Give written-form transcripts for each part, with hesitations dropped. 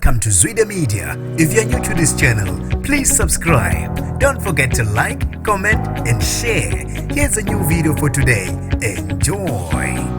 Welcome to Zwida Media. If you're new to this channel, please subscribe. Don't forget to like, comment, and share. Here's a new video for today. Enjoy.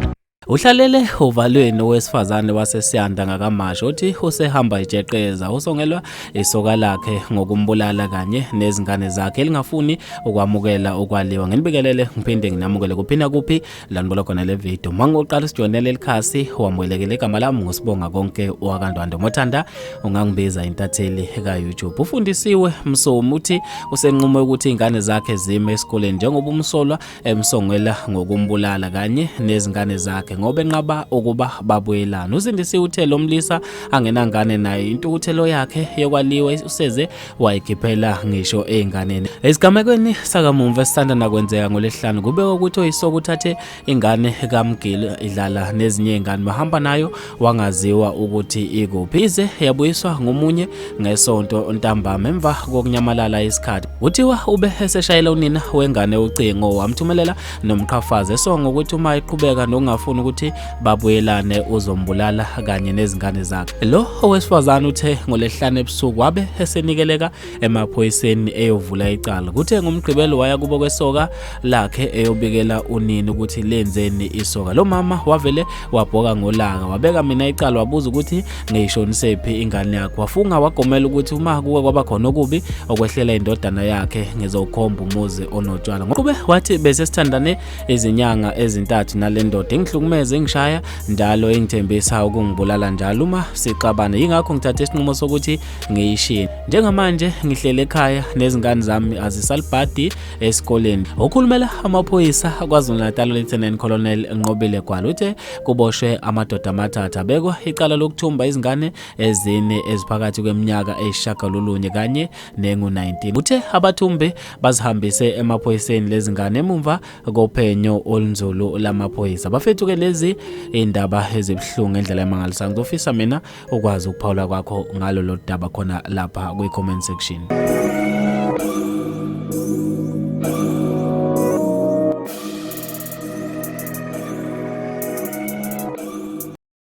Uhlalele ovalweni owesifazane waseSiyanda ngakaMashu othi usehamba ejeqeza usongelwa isoka lakhe ngokumbulala kanye nezingane zakhe elingafuni ukwamukela ukwaliwa. Nginibikelele ngiphinde nginamukele kuphina kuphi la nibola khona le video. Mangoqala usijoyinele likhasi wamukelekile igama lami ngusibonga konke wakandwando mothanda ungangibiza intatheli ka YouTube. Ufundisiwe Msomi uthi usenqume ukuthi ingane zakhe zime esikoleni njengoba umsolwa emsongela ngokumbulala kanye nezingane zakhe ngoba enqaba ukuba babuyelane. Usindisiwe uthe lo mlisa angenangane naye intukuthelo yakhe yokwaliwa useze wayikhiphela ngisho ey'nganeni. Esigamekweni sakamumva esisanda nakwenzeka ngoLwesihlanu kubekwa ukuthi oyisoka uthathe ingane kaMgili idlala nezinye iy'ngane bahamba nayo wangaziwa ukuthi ikuphi ize yabuyiswa ngomunye ngesonto ntambama emva kokunyamalala isikhathi. Kuthiwa ube eseshayela unina wengane ucingo wamthumelela nomqhafazo esonga ukuthi uma eqhubeka nokungafuni ukuthi babuyelane uzombulala kanye nezingane zakhe. Lo owesifazane uthe ngoLwesihlanu ebusuku wabe esenikeleka emaphoyiseni eyovula icala. Kuthe ngoMgqibelo waya kubo kwesoka lakhe eyobikela unini ukuthi lenzeni isoka. Lo mama wavele wabhoka ngolaka wabeka mina icala wabuza ukuthi ngiyishonisephi ingane yakhe. Wafunga wagomela ukuthi uma kuke kwaba khona okubi okwehlela indodana yakhe ngizokhomba umuzi onotshwala. Ngoqhube wathi bese sithandane izinyanga ezintathu nale ndoda ingihlukumeze ingishaya njalo ingithembisa ukungibulala njalo uma sixabana yingakho ngithathe isinqumo sokuthi ngiyishiye njengamanje ngihlele ekhaya nezingane zami azisalibhadi esikoleni okhulumela amaphoyisa KwaZulu-Natal Lieutenant Colonel Nqobile Gwala uthe kuboshwe amadoda amathathu abekwa icala lokuthumba izingane ezine eziphakathi kweminyaka eyisishagalolunye kanye nengu-19 uthe abathumbi bazihambise emaphoyiseni lezingane emumva kophenyo olunzulu lamaphoyisa. Bafethu ke lezi indaba ezibuhlungu ngendlela emangalisayo. Ngizofisa mina ukwazi ukuphawula kwakho ngalo daba khona lapha kwi-comment section.